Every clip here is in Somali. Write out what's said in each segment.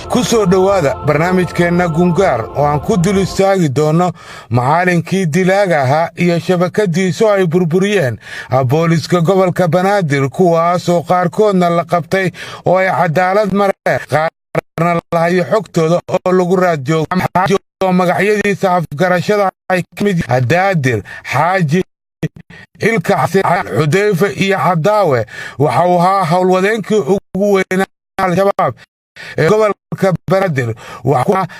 Ku soo dhowaada barnaamijkeenna Gungaar oo aan ku dul istaagi doonno macallinkii dilaaga ahaa iyo shabakadiisu ay burburiyeen booliska gobolka Banaadir, kuwaasoo qaarkoodna la qabtay oo ay cadaalad mareen, qaarna la hayo xogtooda oo lagu raad joogo, oo magacyadiisa afgarashada ay ka mid Daadir, Xaaji, Ilka, Xudayfe iyo Cadaawe. Waxa uu ahaa howlwadeenkii ugu weynaa Al-Shabaab ee gobolka Banaadir,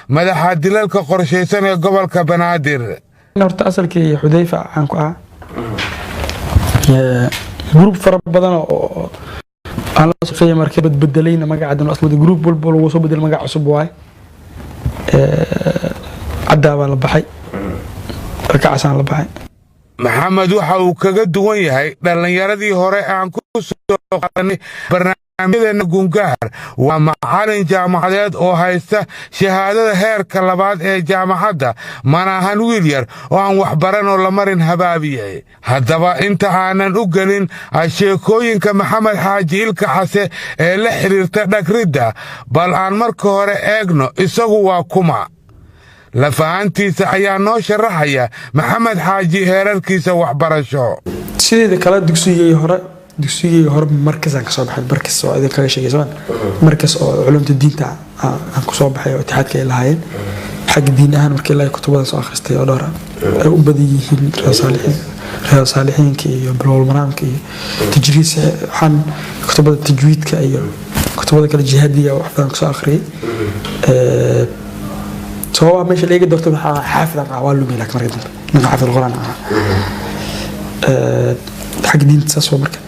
madaxa dilalka qorshaysan ee gobolka Banaadir. Horta asalkii Xudayfa caan ku ahaa, group fara badan oo aan la shaqeeyay markii badbedelayna magaca, group walba lagu soo bedelay magac cusub waaye. Caddaa baa la baxay, rakacasaan la baxay. Maxamed waxa uu kaga duwan yahay dhallinyaradii hore aan ku soo qaadanay barnaamijyadeena Gungaar, waa macalin jaamacadeed oo haysta shahaadada heerka labaad ee jaamacadda. Mana ahan wiil yar oo aan waxbaran oo la marin habaabiyey. Haddaba, inta aanan u gelin sheekooyinka Maxamed Xaaji Ilka Case ee la xidhiirta dhagridda, bal aan marka hore eegno isagu waa kuma. Lafahantiisa ayaa noo sharaxaya Maxamed Xaaji heerarkiisa waxbarasho. Sideeda kale, dugsigii hore markasaan kasoo baxay, markas oo idin kaga sheegay sooma, markas oo culumta diinta aan kusoo baxay oo itixaadka ay lahaayeen. Xagga diin ahaan markii ilaahay kutubadan soo akhristay oo dhowr ah ay u badan yihiin Riyaad Saalixiinka iyo Buluuqul Maraamka iyo tajriis, waxaan kutubada tajwiidka iyo kutubada kale jihaadiga wax badan kusoo akhriyay. Sababaha meesha la eegi doorto waxaa xaafid aan ahaa, waa lumay, laakiin markii dambe ninka xaafid quraan ahaa xagga diinta saas waa. Marka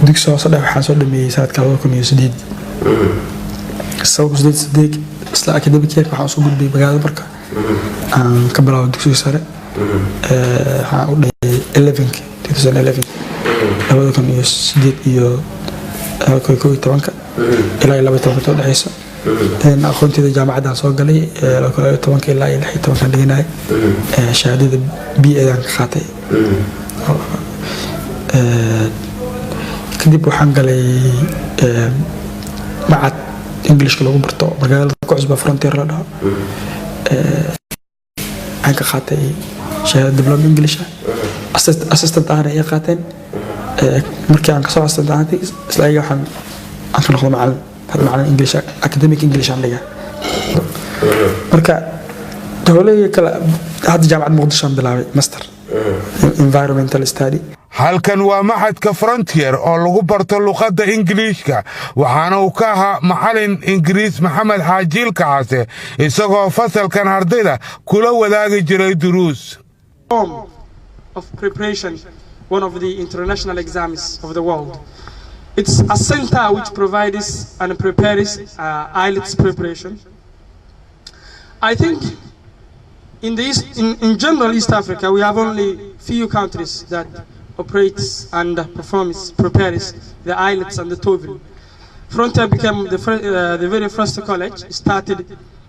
dugsi hoose dhex waxaan soo dhameeyey sanadka 2008, 2008. Isla academic year waxaan usoo gudbay magaalada, marka aan ka bilaabo dugsiga sare. Waxaan u dhayay elevenki, 2011, 2008 iyo 2011 ilaa iyo 12-ka udhexeysa. Aqoonteeda jaamacaddaan soo galay 2012-ka ilaa iyo 16-kan dhiganayay, shahaadada BA-dan ka qaatay. Kadib waxaan galay macad Englishka lagu barto magaalada ku cusba, Frontier la dhaho. Waxaan ka qaatay shahaada diploma English ah, assistant ahna ay qaateen. Markii aan kasoo assistant ahaantay, isla ayaga waxaan aan ka noqdo macalin. Hadda macalin English, academic English aan dhigaa. Marka howlahii kale, hadda Jaamacad Muqdisho aan bilaabay master environmental study. Halkan waa maxadka Frontier oo lagu barto luqadda Ingiliishka, waxaana uu ka ahaa macalin Ingiriis Maxamed Xaaji Ilka Case, isagoo fasalkan ardayda kula wadaagi jiray duruus. Of preparation, one of the international exams of the world. It's a center which provides and prepares IELTS preparation. I think in, the East, in general East Africa, we have only few countries that operates and performs, prepares the IELTS and the TOEFL. Frontier became the very first college, started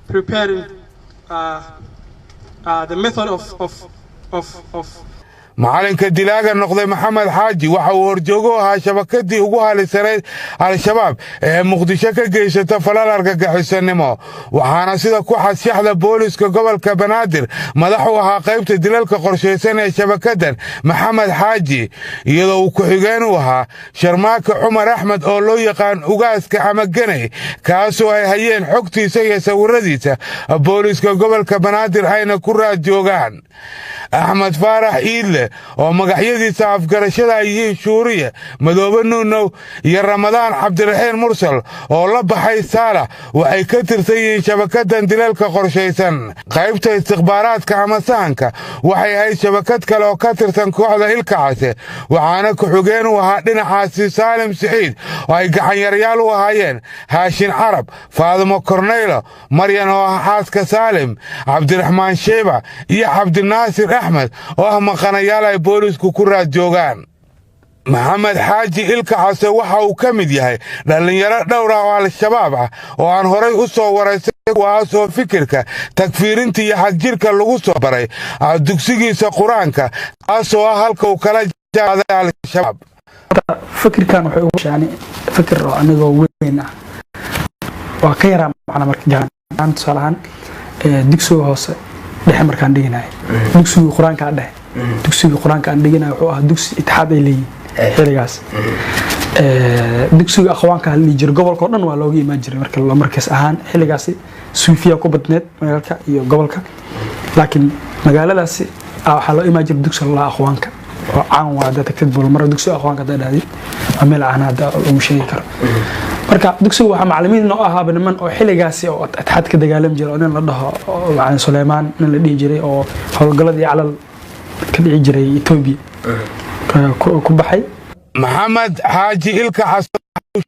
preparing the method of Macalinka dilaaga noqday Maxamed Xaaji waxa uu horjoogo ahaa shabakadii ugu halisanayd Al-Shabaab ee Muqdisho ka geysata falal argagixisanimo, waxaana sida ku xadshaxda booliska gobolka Banaadir madax u ahaa qaybta dilalka qorshaysan ee shabakadan Maxamed Xaaji, iyadoo uu ku-xigeen u ahaa Sharmaaka Cumar Axmed oo loo yaqaan Ugaaska ama Geney, kaasoo ay hayeen xogtiisa iyo sawiradiisa booliska gobolka Banaadir ayna ku raad joogaan. Axmed Faarax Iidle oo magacyadiisa afgarashada ay yihiin Shuuriye, Madoobe Nuunow iyo Ramadaan Cabdiraxiin Mursal oo la baxay Saalax, waxay ka tirsan yihiin shabakadan dilalka qorshaysan. Qaybta istikhbaaraadka ama sahanka waxay ahayd shabakad kale oo ka tirsan kooxda Ilka Case, waxaana ku-xigeen u ahaa dhinacaasi Saalim Siciid, oo ay gacanyaryaal u ahaayeen Haashin Carab, Faadimo Korneylo, Maryan oo ah xaaska Saalim, Cabdiraxmaan Sheyba iyo Cabdinaasir Axmed oo ah maqanayaal ay boolisku ku raad joogaan. Maxamed Xaaji Ilka Case waxa uu ka mid yahay dhallinyaro dhowr ah oo Al-Shabaab ah oo aan horay u soo waraystay, kuwaas oo fikirka takfiirinta iyo xagjirka lagu soo baray dugsigiisa Qur-aanka, taasoo ah halka uu kala jaaday Al-Shabaab. Fikirkan waxay ugu yani fikir oo anigoo weyn ah. Waa ka yaraa macna marka garan, tusaale ahaan, dugsiga hoose dhexe markaan dhiganayay, dugsiga qur-aanka dhexe, dugsiga qur-aanka aan dhiganay wuxuu ahaa dugsi Itixaad ay leeyihiin xilligaas. Dugsiga aqwaanka la dhihi jiray, gobolka oo dhan waa looga imaan jiray. Marka markaas ahaan xilligaasi suufiya ku badneed magaalka iyo gobolka, laakiin magaaladaasi waxaa loo imaan jiray dugsiga la aqwaanka oo caan waa. Haddaad tagtid Bulmaro, dugsiga aqwaanka haddaad dhahdid, waa meel caan hadda lagu sheegi karo. Marka dugsiga waxaa macallimiin noo ahaaba niman oo xilligaasi oo Itixaad ka dagaalami jiray, oo nin la dhaho oo macallin Suleymaan nin la dhihi jiray oo howlgalladii Calal ka dhici jiray Etoobiya ku baxay. Maxamed Xaaji Ilka Xasan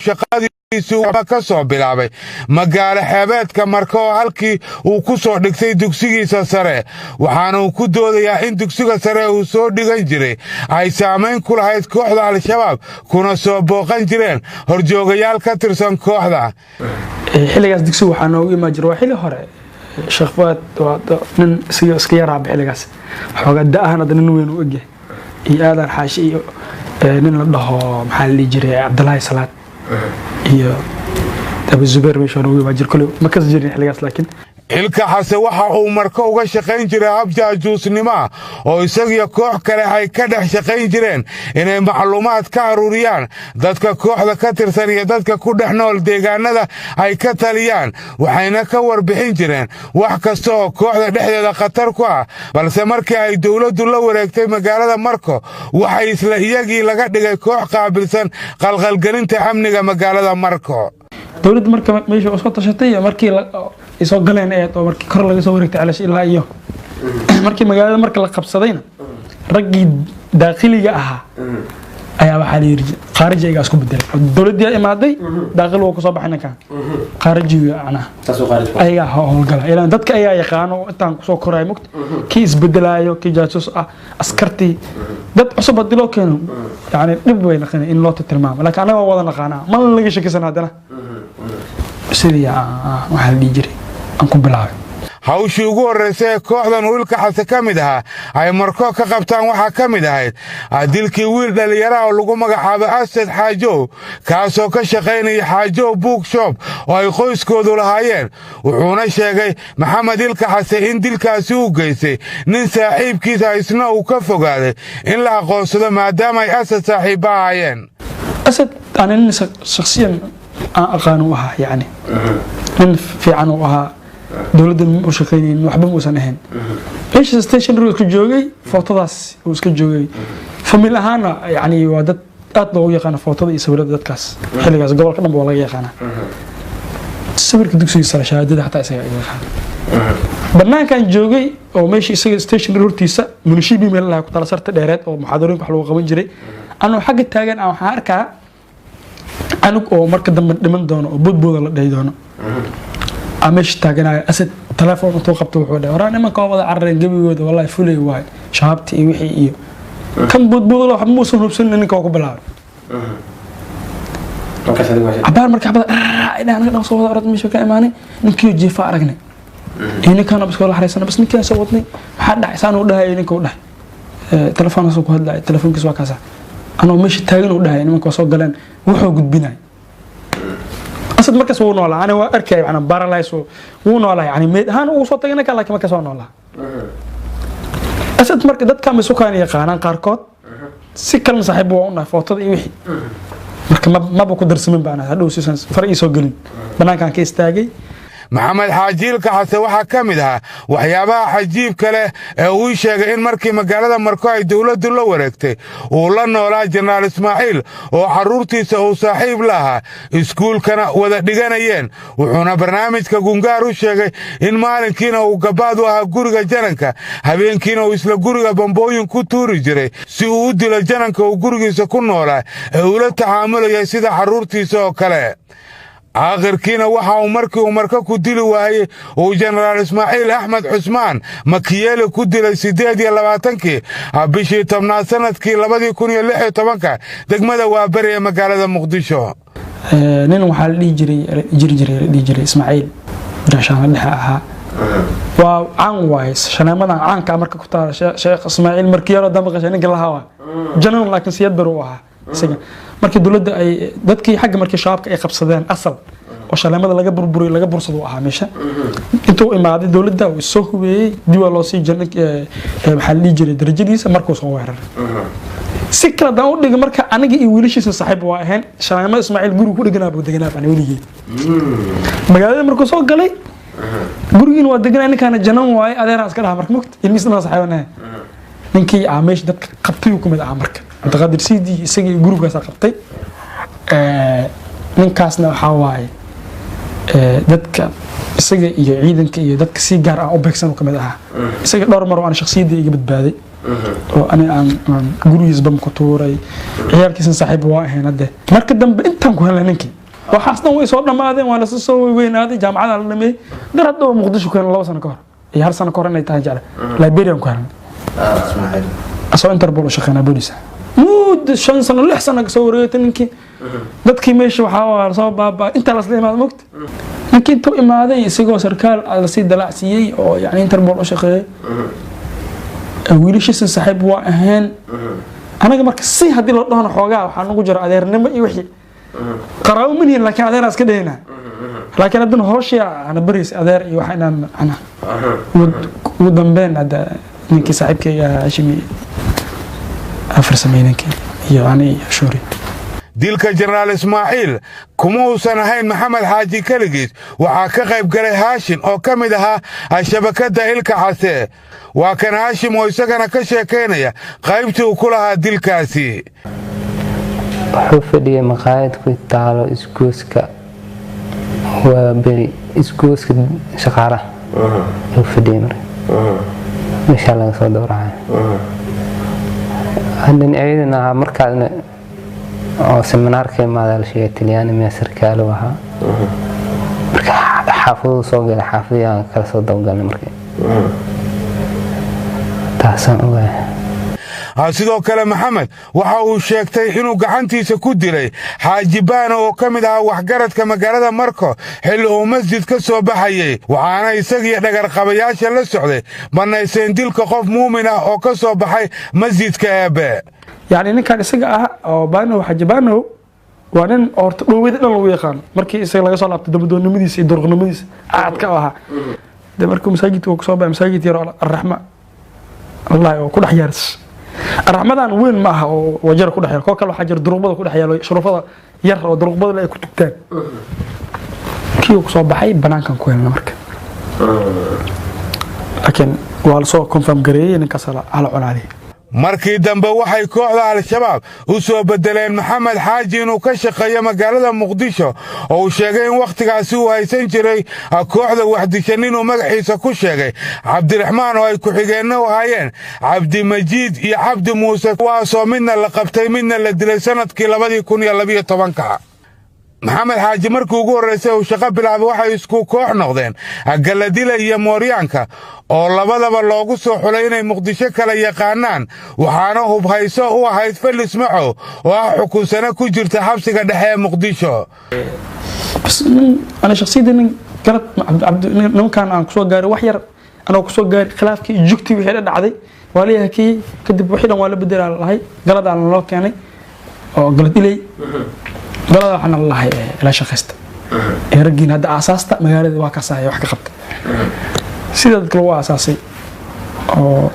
shaqadiisu ka soo bilaabay magaalo xeebeedka Marka, oo halkii uu ku soo dhigtay dugsigiisa sare. Waxaana uu ku doodayaa in dugsiga sare uu soo dhigan jiray ay saamayn ku lahayd kooxda Al-Shabaab, kuna soo booqan jireen horjoogayaal ka tirsan kooxda. Xilligaas dugsiga waxaa noogu imaan jiray, waa xilli hore, Sheekh Fuad, waa nin iska yaraaba xilligaas, xoogaa da ahaan hadda nin weyn u egyahay, iyo Aadan Xaashi iyo nin la dhaho, maxaa la dhihi jiray, Cabdulaahi Salaad iyo Abu Zubeer meesha noogu imaan jiray. Kuley ma kas jirin xilligaas laakiin. Ilka Xase waxa uu Marko uga shaqayn jiray hab jaajuusnimo ah, oo isagiyo koox kale ay ka dhex shaqayn jireen inay macluumaad ka aruuriyaan dadka kooxda ka tirsan iyo dadka ku dhex nool deegaanada ay ka taliyaan, waxayna ka warbixin jireen wax kasta oo kooxda dhexdeeda khatar ku ah. Balse markii ay dowladdu la wareegtay magaalada Marko, waxay isla iyagii laga dhigay koox qaabilsan qalqalgelinta amniga magaalada Marko. Dowladda marka meesha soo tashatay iyo markii ay soo galeen eed oo markii kor laga soo wareegtay Calash ilaa iyo markii magaalada marka la qabsadayna, raggii daaqiliga ahaa ayaa waxaa la yidhi khaariji ayagaa isku bedelay. Dowladdii imaaday, daaqil wuu kasoo baxay, ninkan khaarijiga macnaha ayagaa howlgala, ilaan dadka ayaa yaqaano oo intaan kusoo koraayo mugta kii isbedelaayo, kii jaasuus ah, askartii dad cusub haddii loo keeno, yani dhib way naqinay in loo tilmaamo, laakiin annaga waa wada naqaanaa, mana laga shakisan. Haddana sidii waxaa la dhihi jiray aan ku bilaabay. Hawshii ugu horraysay ee kooxdan uu Ilka Xase ka mid ahaa ay Marko ka qabtaan waxaa ka mid ahayd dilkii wiil dhallinyaraha oo lagu magacaabo Asad Xaajow, kaasoo ka shaqaynaya Xaajow Bookshop oo ay qoyskoodu lahaayeen. Wuxuuna sheegay Maxamed Ilka Xase in dilkaasi uu geystay nin saaxiibkiisa, isna uu ka fogaaday in la aqoonsado maadaama ay Asad saaxiibba ahaayeen. Asad ana nin shakhsiyan aan aqaan u ahaa, yani nin fiican uu ahaa, dowladda ma u shaqaynaynin, waxba muusan ahayn. Meesha stationary iska joogay, footadaas uu iska joogay. Famil ahaana yani waa dad aad loogu yaqaano footada iyo sawirada dadkaas xilligaas, gobolka dhan ba waa laga yaqaanaa. Sawirka dugsiga sare, shahaadada xataa isaga iga yaqaana. Banaankan joogay oo meesha isaga stationary hortiisa munishibi meel lahaa ku tala sarta dheereed oo muxaadarooyinka wax lagu qaban jiray, anoo xagga taagan aan waxaan arkaa canug oo marka dambe dhiman doono oo boodbooda la dhihi doono aan meesha taaganayo. Asad telefoon intuu qabto wuxuu dhahay, "Waraa, nimanka waa wada carareen gebigooda, wallahi fulay waay, shabaabti iyo wixii iyo kan boodbooda." Waxba muusan hubsanin, ninka waa ku bilaabay cabaar. Marka xabada anaga dhan soo wada orod meesha ka imaanay, ninkii jiifa aragnay iyo ninkaan bas wala xariisana, bas ninkaan soo wadnay. "Maxaa dhacay?" Saan uu dhahay, ninka uu dhahay telefoonkaas ku hadlaya, telefoonkiis waa kaasa. Anoo meesha taagan uu dhahay nimanka waa soo galeen, wuxuu gudbinay. Asad markaas wuu noolaa, ani waa arkay, macnaa paralyze wuu noolaa, yani meed ahaan ugu soo tagay ninka, laakiin markaas waa noolaa Asad. Marka dadka ma sukaan yaqaanaan qaarkood, si kalena saaxiib waa u nahay, footada iyo wixii marka maba ku darsamin baan hadhow siisan far ii soo gelin, banaankaan ka istaagay. Maxamed Xaaji Ilka Xase waxaa ka mid ahaa waxyaabaha xajiibka leh ee uu sheegay in markii magaalada Marko ay dowladdu la wareegtay uu la noolaa Jenaraal Ismaaciil, oo carruurtiisa uu saaxiib la ahaa, iskuulkana wada dhiganayeen. Wuxuuna barnaamijka Gungaar u sheegay in maalinkiina uu gabaad u ahaa guriga jananka, habeenkiina uu isla guriga bambooyin ku tuuri jiray si uu u dilo jananka uu gurigiisa ku noolaa ee uula tacaamulayay sida carruurtiisa oo kale. Aakhirkiina waxa uu markii uu Marka ku dili waayey uu Jenaraal Ismaaciil Axmed Cusmaan Makiyeeli ku dilay 28-kii bishii 10aad sanadkii 2016-ka degmada Waaberi ee magaalada Muqdisho. Nin waxaa la dhihi jiray, jiri jiray, la dhihi jiray Ismaaciil, gaashaanla dhexe ahaa, waa caan waaye shaneemadan caanka marka ku taala, Sheekh Ismaaciil markii yaroo dambe qashay ninka lahaa waa janan, laakiin siyad bar uu ahaa isaga. Markii dowladda ay dadkii xagga markii shabaabka ay qabsadeen asal Oo shaleemada laga burburiyo, laga bursado ahaa meesha. Intuu imaaday dowladda uu soo hubeeyey, dib waa loo sii jiray, maxaa la dhihi jiray, darajadiisa markuu soo weeraray. Si kale haddaan u dhiga, marka aniga iyo wiilashiisa saaxiib waa ahayn. Shaleemada Ismaaciil guriga ku dheganaa buu deganaa baan weligeed. Magaalada markuu soo galay, gurigiina waa deganaa. Ninkaana janan waaye, adeeraan iska dhaha. Marka mogta ilmihiis dhan saaxiibanahay. Ninkii aa meesha dadka qabtay uu kumid ahaa. Marka Cabdiqaadir Siidi isaga iyo gurigaasaa qabtay. Ninkaasna waxaa waaye dadka isaga iyo ciidanka iyo dadka si gaar ah u beegsan uu kamid ahaa. Isaga dhowr mar oo aan shakhsiyadda iga badbaaday oo ani aan gurigiis bam ku tuuray, ciyaalkiisna saaxiib waa ahayn. Hadde marka dambe intaan ku helnay ninkii, waxaas dhan way soo dhammaadeen, waa lasa soo weynaaday, jaamacada la dhameeyey. Dar hadda oo Muqdisho ku helnay 2 sano ka hor iyo hal sano ka hor inay tahay jecla, Liberian ku helnay asoo Interpol u shaqeynaa, booliis. Muddo 5 sano, 6 sano kasoo wareegtay ninkii. Dadkii meesha waxaa waa soo baabaa intaa lasla imaada mogta. Ninkii intuu imaaday isagoo sarkaal lasii dalacsiiyey oo yani Interpol u shaqeeyay, wiilashiisa saaxiib waa ahayn. Anaga marka si haddii loo dhahno, xoogaa waxaa nagu jira adeernimo iyo wixii qaraabo ma nihin, laakiin adeeraa iska dhehayna. Laakiin haddana hooshii ana bariis adeer iyo waxa inaan macnaha ugu dambeyn hadda ninkii saaxiibkayga Hashimi afar sameeyey, ninkii iyo ani iyo Shuuri. Dilka Jenaraal Ismaaciil kuma uusan ahayn Maxamed Xaaji keligiis. Waxaa ka qayb galay Haashim oo ka mid ahaa shabakadda Ilka Case. Waa kan Haashim oo isagana ka sheekaynaya qaybtii uu ku lahaa dilkaasi. Wuxuu fadhiyay maqaayad ku taalo isgooska, waa beri, isgooska Shaqaalaha ayuu fadhiyay. Marka meeshaa laga soo dowracay haddan ciidan ahaa markaasna oo seminaarka imaada la sheegay, Talyaani miya sarkaalo ahaa. Marka xaafaduu soo galay, xaafadii aan kala soo dabagalnay. Marka taasaan ogahay. Sidoo kale Maxamed waxa uu sheegtay inuu gacantiisa ku dilay Xaaji Baana oo ka mid ahaa waxgaradka magaalada Marko, xilli uu masjid ka soo baxayey. Waxaana isagiyo dhagarqabayaasha la socday bannayseen dilka qof muumin ah oo ka soo baxay masjidka Eebe. Yacni ninkan isaga ah oo Baanow, Xaaji Baanow, waa nin horta dhoowada dhan lagu yaqaano. Markii isaga laga soo laabtay dabadoonnimadiisa iyo durqnimadiisa caadka u ahaa de, markuu masaajidka uu kasoo baxay, masaajid yar oo Arraxma wallahi oo ku dhex yaaris, Arraxmadan weyn ma aha oo Wajara ku dhex yaal, koo kale waxaa jira duruqbada ku dhex yaalo, shurufada yar oo duruqbada ay ku tugtaan. Kii uu kusoo baxay banaankan ku helna marka, laakiin waa lasoo confirm gareeyey ninkaas hala cunaaday. Markii dambe waxay kooxda Al-Shabaab u soo beddeleen Maxamed Xaaji inuu ka shaqeeyo magaalada Muqdisho, oo uu sheegay in wakhtigaasi uu haysan jiray kooxda waxdishan inuu magaciisa ku sheegay Cabdiraxmaan, oo ay ku-xigeenna u ahaayeen Cabdimajiid iyo Cabdi Muuse, kuwaasoo midna la qabtay, midna la dilay sannadkii 2012-ka. Maxamed Xaaji markii ugu horraysay uu shaqo bilaabay waxay isku koox noqdeen Galadila iyo Mooryaanka, oo labadaba loogu soo xulay inay Muqdisho kala yaqaanaan. Waxaana hubhayso u ahayd Felis Macow oo ah xukunsano ku jirta xabsiga dhexe ee Muqdisho. Bas nin ana shakhsiyadda nin garad nimankan aan kusoo gaaray, wax yar anoo kusoo gaaray, khilaafkii iyo jugtii wixii dhan dhacday waa la hakiyey. Kadib wixii dhan waa la bedelaa lahay, galadaa loo keenay oo galad ilay galada waxaana la lahay ila shaqaysta ee raggiin hadda aasaasta magaalada waa kaasaya wax ka qabta sida dadka lagu aasaasay. Oo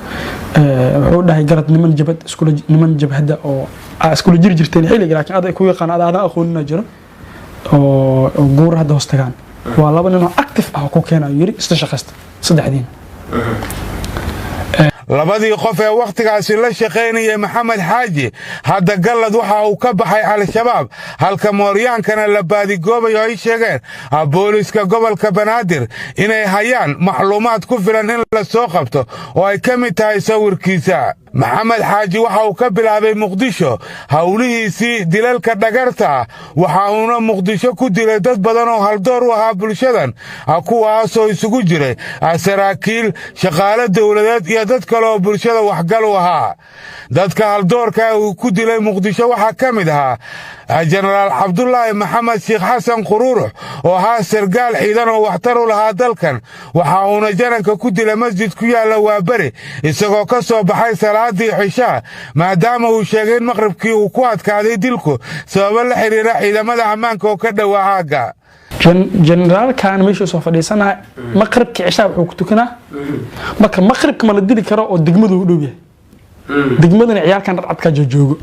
wuxuu dhahay garad niman jabad iskula, niman jabhadda oo aa iskula jiri jirteen xilliga, laakiin aad ay ku yaqaan aad aadan aqoonina jiro oo guur hadda hoos tagaan, waa laba nin oo active ah oo ku keenayo, yiri isla shaqaysta saddexdiin. Labadii qof ee wakhtigaasi la shaqaynayay Maxamed Xaaji, hadda Gallad waxa uu ka baxay Al-Shabaab, halka Mooryaankana la baadigoobayo. Ay sheegeen booliska gobolka Banaadir inay hayaan macluumaad ku filan in la soo qabto, oo ay ka mid tahay sawirkiisa. Maxamed Xaaji waxa uu ka bilaabay Muqdisho howlihiisii dilalka dhagarta ah, waxa uuna Muqdisho ku dilay dad badan oo haldoor u ahaa bulshadan, kuwaasoo isugu jiray saraakiil, shaqaale dowladeed iyo dad kale oo bulshada waxgal u ahaa. Dadka haldoorka uu ku dilay Muqdisho waxaa ka mid ahaa Jenaraal Cabdulaahi Maxamed Sheekh Xasan Quruurux, oo ahaa sargaal ciidan oo waxtar u lahaa dalkan. Waxa uuna jananka ku dilay masjid ku yaalla Waaberi isagoo ka soo baxay salaadii xishaa, maadaama uu sheegay in maqribkii uu ku adkaaday dilku sababo la xidhiira ciidamada ammaanka oo ka dhowaa aagga. Generaalkan meeshuu soo fadhiisanaa maqribka, cishaa wuxuu ku tukanaa. Marka maqribka ma la dili karo oo degmadu u dhow yahay, degmadana ciyaalkan dharcadkaa joojoogo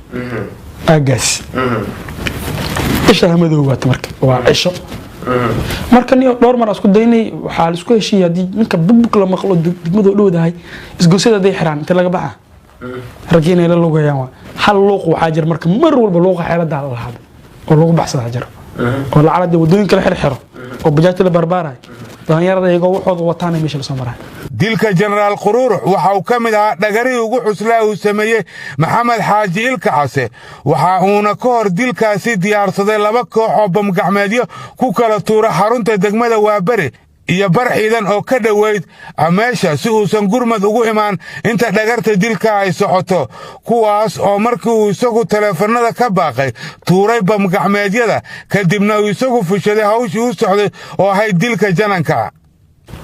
aagaas isha madow waata. Marka waa cisho. Marka ni dhowr mar aan isku daynay, waxaa la isku heshiiyey haddii ninka bugbug la maqlo, degmadu u dhowdahay, isgosyada hadday xiraan, inta laga baxa raggii inay la lugayaan. Waa hal luuq waxaa jira marka mar walba luuqa xeeladaa la lahaado oo lagu baxsadaa jiro oo lacala wadooyinka la xirxiro oo bajaajta la barbaarayo, dhalinyarada iyagoo waxooda wataana meesha lasoo marayo. Dilka Jenaraal Quruurux waxa uu ka mid ahaa dhagarihii ugu xuslaa uu sameeyey Maxamed Xaaji Ilka Case. Waxa uuna ka hor dilkaasi diyaarsaday laba koox oo bamgacmeedyo ku kala tuura xarunta degmada Waaberi iyo bar ciidan oo ka dhoweyd meesha, si uusan gurmad ugu imaan inta dhagarta dilka ay socoto, kuwaas oo markii uu isagu taleefannada ka baaqay tuuray bamgacmeedyada, kadibna uu isagu fushaday hawshii u socday oo ahayd dilka jananka.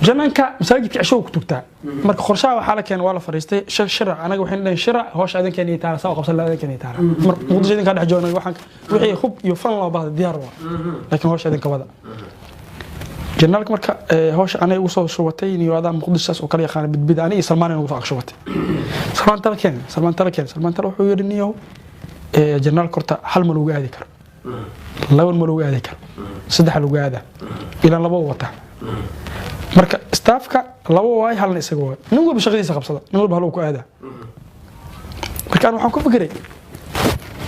Jananka masaajidka cisho ku tugtaa. Marka qorshaha waxaa la keenay, waa la fariistay shirac. Anaga waxayna dhaheen shirac, howsha idinkeena iyo taala saa u qabsan lahaa idinkeena iyo taala. Mar Muqdisho idinkaa dhex joognay, waxaan wixii hub iyo fan loo baahda diyaar waa, laakiin howsha idinka wada. Janaalka marka howsha anay ugu soo shubatay niyo adaa Muqdisho saas oo kala yaqaana bidbid ani iyo Salmaan ugu soo shubatay. Salmaan tala keen, Salmaan tala keen. Salmaan tala wuxuu yidhi: niyow, janaalka horta hal ma lagu aadi karo, laba ma lagu aadi karo, saddex lagu aadaa ilaan laba wata. Marka staffka laba waay, halna isaga waay, nin walba shaqadiisa qabsada, nin walba haluu ku aadaa. Marka aan waxaan ku fikiray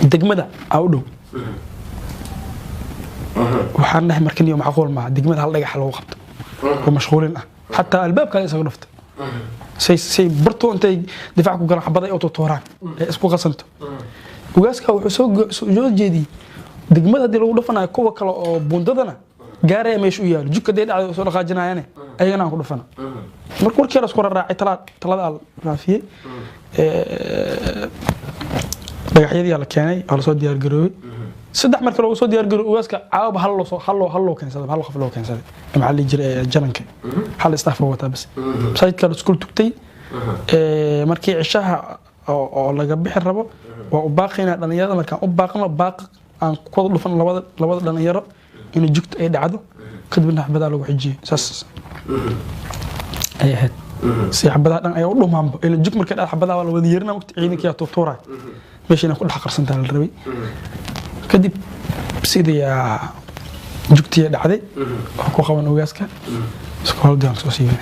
degmada aa u dhow. Waxaan dhahay marka niyo macquul maaha degmada hal dhagax lagu qabto oo mashquulin ah, xataa albaabka isaga dhufta say barto intay difaac ku galaan, xabad ay u tuuraan ay isku qasanto. Ugaaska wuxuu soo jeediyey degmada haddii lagu dhufanayo, kuwa kale oo buundadana gaaraya meesha u yaalo, jugka hadday dhacdo soo dhaqaajinayaane, ayagana aan ku dhufana. Marka warkii la isku raraacay, talada la raafiyey, dhagaxyadii la keenay, waa lasoo diyaar garoobay. Saddex marka loogu soo diyaar garoobay, ugaaska caawaba hal loo hal loo hal loo keensaday, hal qof loo keensaday, maxaa la dhihi jiray, jananka hal staff oo wataa bas. Masaajidka la isku tugtay. Markii cishaha oo laga bixi rabo waa u baaqaynaa dhalinyarada. Markaan u baaqno baaq aan ku wada dhufan labada dhalinyaro in jugta ay dhacdo, kadibna xabadaa lagu xijiyey. Saas ay ahayd si xabadaha dhan ay u dhumaanba ila jug markay dhacdo xabadaha waa la wada yeerina waqti ciidankiyaa tuurtuuray, meesha inay ku dhex qarsantaa la rabay. Kadib sidii jugtiya dhacday oo ku qaban ogaaska isku howldiaan soo siibinay.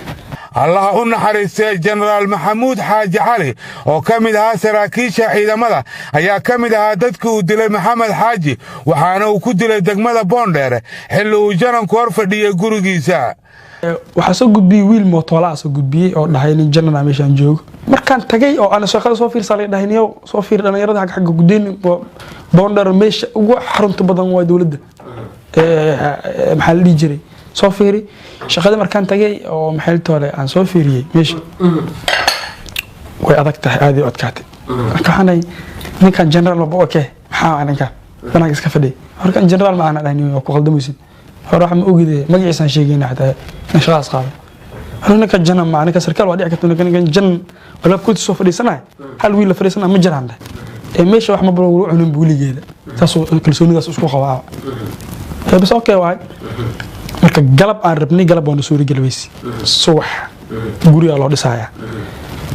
Allaha u naxariistay Jenaraal Maxamuud Xaaji Cali oo ka mid ahaa saraakiisha ciidamada ayaa ka mid ahaa dadkii uu dilay Maxamed Xaaji, waxaana uu ku dilay degmada Boondheere xilli uu jananku hor fadhiyey gurigiisa. Waxaa soo gudbiyey wiil mootoolaa soo gudbiyey oo dhahay nin janana meeshaan joogo. Markaan tagay oo aan shaqada soo fiirsaa, laga dhahay niyow soo fiir dhalinyarada xagga gudeen Boondheer, meesha ugu xarunta badan waa dowladda, maxaa la dhihi jiray, soo fiiri shaqada. Markaan tagay oo maxay toole aan soo fiiriyey, meesha way adag tahay, aad u adkaatay. Marka waxaan dhahay ninkan general maba okay, maxaa ninkan banaanka iska fadhiyay? Markan general ma aana dhahay, waa ku qaldamaysid, hore waxa ma ogide magaciisaan sheegayna xataa in shaqadaas qaado. Hore ninka janan ma ninka sarkaal waa dhici karta, ninka jan walaabkoodii soo fadhiisanaya, hal wiil la fadhiisanaya ma jiraan dheh ee meesha wax maba lagu cunin buuligeeda, saasuu kalsoonidaas isku qabaa. Bas okay waay. Marka galab aan rabnay, galab waana suuri weyse. Subax gurigaa loo dhisayaa.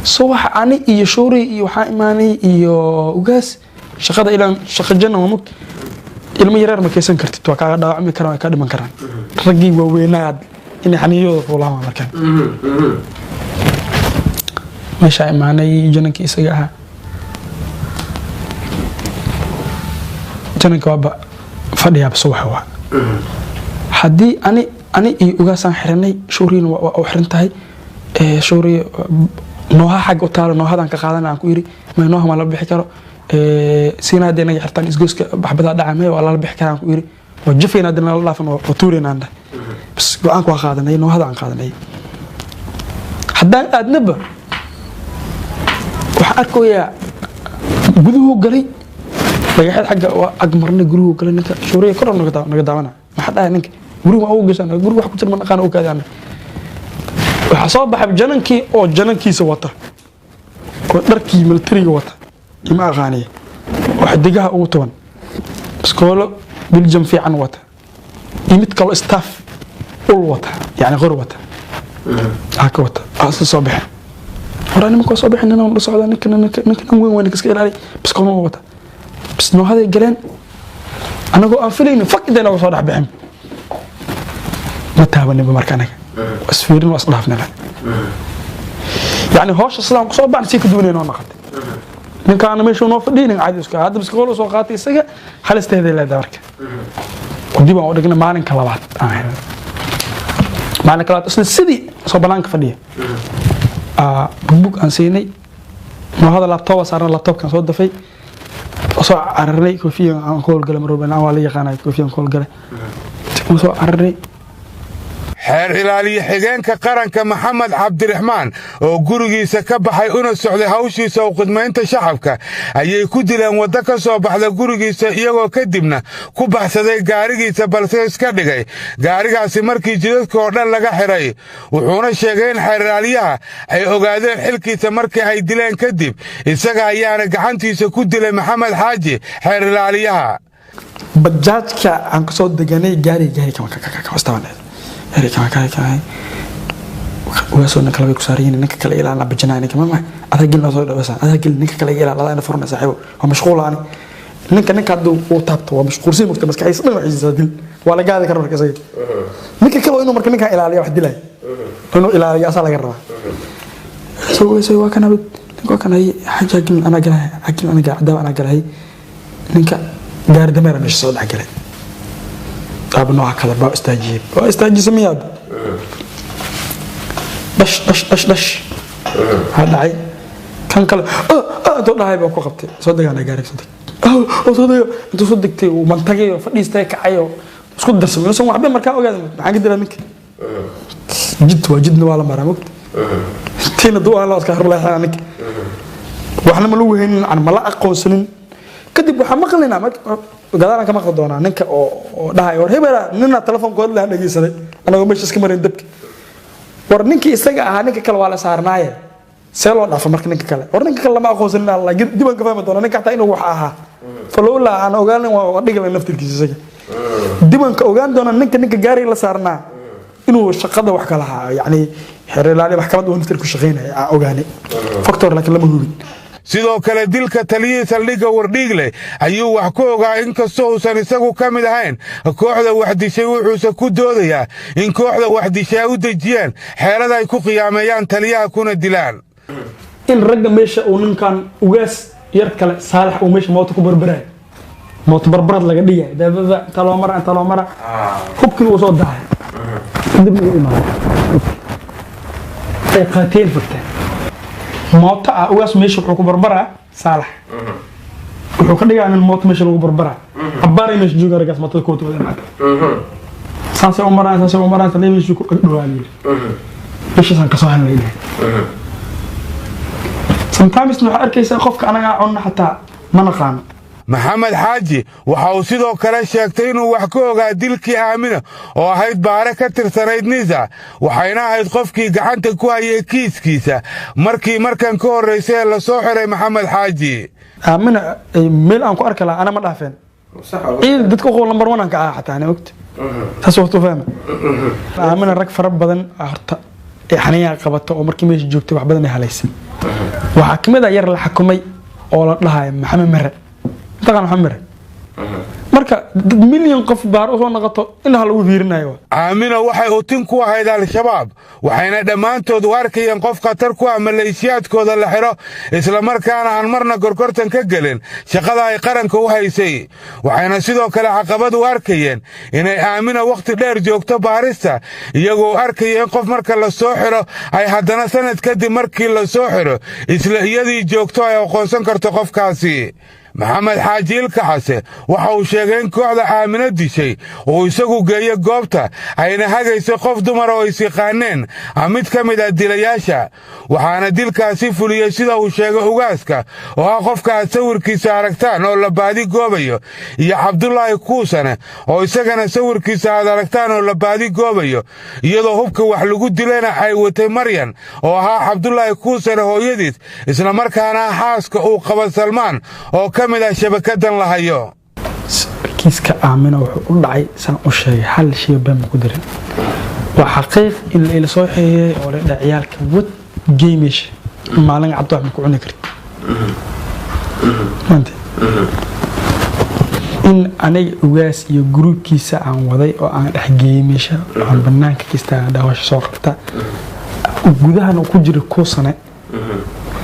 Subax ani iyo shuuri iyo waxaa imaanay iyo ugaas shaqada ilaan shaqa janna waa mugta, ilmo yareer ma keysan kartid, waa kaaga dhaawacmi karaan, waa kaa dhiman karaan. Raggii waaweynaad inay xaniyooda fuulaan waa. Markaan meeshaa imaanay, janankii isaga ahaa, jananka waaba fadhiyaaba. Subaxa waa haddii ani iyo ugaasaan xiranay, shuuriina waa u xiran tahay. Shuuri nooha xagga u taalo, noohadaan ka qaadana aan ku yiri, may nooha ma la bixi karo, siina haddii naga xirtaan isgoyska baxbadaa dhaca, may waa lala bixi karaan ku yiri, waa jafayna haddii nala dhaafan waa tuuraynaan dheh. Bas go-aanka waa qaadanay, noohada aan qaadanay. Haddaan aadnaba waxaan arkayaa guduhu galay, dhagaxyad xagga waa ag marnay, guruhu galay ninka. Shuuriya kor naga daawana, maxaa dhahay ninka guriga waa ugu gashan, guriga wax ku jira ma naqaan u kaadaan. Waxaa soo baxay janankii oo janankiisa wata oo dharkii militariga wata, ima aqaaniye, oo xidigaha ugu tuban, biskoolo biljam fiican wata iyo mid kaloo staff. Ul wata, yani qor wata, haka wata, isla soo baxeen. Hore nimanka waa soo baxeen, nin la socda, ninkan weyn waa, ninka iska ilaali, biskoolna wata. Bis noohaday galeen anagoo aan filaynin, fak intay nooga soo dhex bixin, ma taabaninba. Marka anaga waa isfiirin, waa isdhaafnay. Yani howsha sidaan kusoo baxna si ka duwanay noo noqotay. Ninkaana meesha noo fadhiya, nin caadi iska hadda biskool soo qaatay, isaga halisteeday leedahay. Marka dib aan u dhignay, maalinka labaad aan helnay. Maalinka labaad isla sidii soo banaanka fadhiya, bugbug aan siinay, noohada laptop saarna, laptopkan soo dafay, soo cararnay. Koofiyan aan ku howlgalay mar walba waa la yaqaanay, koofiyan ku howlgalay, soo cararnay. Xeer ilaaliye xigeenka qaranka Maxamed Cabdiraxmaan oo gurigiisa ka baxay una socday hawshiisa u khidmaynta shacabka ayay ku dileen waddo ka soo baxda gurigiisa, iyagoo kadibna ku baxsaday gaarigiisa, balse iska dhigay gaarigaasi markii jidadka oo dhan laga xiray. Wuxuuna sheegay in xeer ilaaliyaha ay ogaadeen xilkiisa markii ay dileen kadib, isaga ayaana gacantiisa ku dilay Maxamed Xaaji xeer ilaaliyaha. Bajaajka aan kasoo deganay, gaari gaari kama kama gaari kama kama kama ugaasoo ninka labay ku saarayiin, ninka kale ilaa bajinaa, ninka mama adaa gelin soo dhawaysan, adaa gelin, ninka kale ilaa adaa ina furna saaxiibo, waa mashquul ani. Ninka hadduu uu taabto waa mashquulsan, mugta maskaxdiisa dhan waxiisa dil waa la gaadi kara. Marka isaga ninka kale waa inuu marka ninkan ilaaliya, wax dilay inuu ilaaliyo asaa laga rabaa. Soo ugaasoo waa kan abid, ninka waa kan, ay xaja gelin, anaa galahay, gelin, anaa galay, cadaab anaa galahay. Ninka gaari dameera meesha soo dhex galay, aaba nooca kale baa istaajiyey, waa istaajisa miyaab, dhash dhash dhash dhash waxaa dhacay. Kan kale intuu dhahay baa ku qabtay, soo degaana gaariga, soo deg, oo soo dego. Intuu soo degtay uu mantagay oo fadhiistay, kacay oo isku darsamay inuusan waxba markaa ogaada. Maxaan ka dilaa ninka? Jid waa jidna waa la maraa, mogta tiina duu aan la iska horleexana ninka waxna ma lagu haynin, aan ma la aqoonsanin. Kadib waxaan maqlaynaa, gadaalaan ka maqli doonaa ninka oo dhahay, war hebela nina telefoonkood lahan dhegeysaday anagoo meesha iska marayn dabka. War ninkii isaga ahaa, ninka kale waa la saarnaaye, see loo dhaafo marka ninka kale? War ninka kale lama aqoonsanin, alla dib aan ka fahmi doonaa ninka xataa inuu wax ahaa. Falowlaa aan ogaanin waa dhigi lahayn naftirkiisa isaga. Dib aan ka ogaan doonaa ninka gaariga la saarnaa inuu shaqada wax ka lahaa, yacni xeer ilaaliya maxkamadda uu naftirku shaqaynaya aan ogaanay factor, laakiin lama hubin. Sidoo kale dilka taliyihii saldhigga Wardhiigle ayuu wax ku ogaa, inkastoo uusan isagu ka mid ahayn kooxda waxdishay. Wuxuuse ku doodayaa in kooxda waxdishay ay u dejiyeen xeelada ay ku qiyaameeyaan taliyaha kuna dilaan. In ragga meesha uu ninkan ugaas yar kale Saalax uu meesha mooto ku barbarayo, mooto barbarad laga dhigay, daadada inta loo mara, inta loo mara, hubkii uu soo dahay, kadib uu imaaday, ay qaateen furteen mooto ah. Ugaas meesha wuxuu ku barbaraa, Saalax wuxuu ka dhigaa nin mooto meesha lagu barbaraa. Cabbaaray meesha jooga raggaas mootada koota wadeen, xataa saasay u maraan, saasay u maraan, taliya meesha ku dhawaa yiri, meeshaasaan kasoo helnay dhahay. Sometimes waxaa arkaysaa qofka anagaa cunna xataa ma naqaano. Maxamed Xaaji waxa uu sidoo kale sheegtay inuu wax ka ogaa dilkii Aamina oo ahayd baare ka tirsanayd NISA, waxayna ahayd qofkii gacanta ku hayay kiiskiisa markii markan ka horraysay ee lasoo xiray Maxamed Xaaji. Aamina meel aan ku arki lahaa ana ma dhaafeen ciid dadka uqow number one aan ka ahaa xataa, ana ogta saas waqti u fahma. Aamina rag fara badan horta ee xaniyaa qabata oo markii meesha joogtay wax badan ay halaysay. Waxaa kamid ah yar la xakumay oo la dhahayo Maxamed Mere, mataqaan Maxamed Mere? Marka dad milyan qof baar usoo noqoto indhaha lagu fiirinayo. Aamina waxay utin ku ahayd Al-Shabaab, waxayna dhammaantood u arkayeen qof khatar ku ah maleeshiyaadkooda la xidho, islamarkaana aan marna gorgortan ka gelin shaqada ay qaranka u haysay. Waxayna sidoo kale caqabad u arkayeen inay Aamina wakhti dheer joogto baarista, iyagoo arkaya in qof marka la soo xidho ay haddana sanad kadib markii la soo xidho isla iyadii joogto ay aqoonsan karto qofkaasi. Maxamed Xaaji Ilkaxase waxa uu sheegay in kooxda Aamino dishay uu isagu geeyo goobta, ayna hagayso qof dumar oo is yaqaaneen mid ka mid ah dilayaasha, waxaana dilkaasi fuliyey, sida uu sheegay, ugaaska oo ah qofka aad sawirkiisa aragtaan oo la baadi goobayo, iyo Cabdulaahi Kuusane oo isagana sawirkiisa aad aragtaan oo la baadi goobayo, iyadoo hubka wax lagu dilayna ay watay Maryan oo ahaa Cabdulaahi Kuusane hooyadiis, islamarkaana xaaska uu qaba Salmaan oo ka mid ah shabakadan la hayo. Kiiska Aamina wuxuu u dhacay saan u sheegay, hal shay been ma ku dirin. Waa xaqiiq in la ila soo xiriiray oo la dhahay ciyaalka wad geemish maalin cad wax ma ku cuni kartid. Maanta in aniga ugaas iyo gruubkiisa aan waday oo aan dhex geeyey meesha, aan banaanka ka istaagan dhaawasha soo qabta, gudahana uu ku jira kuusane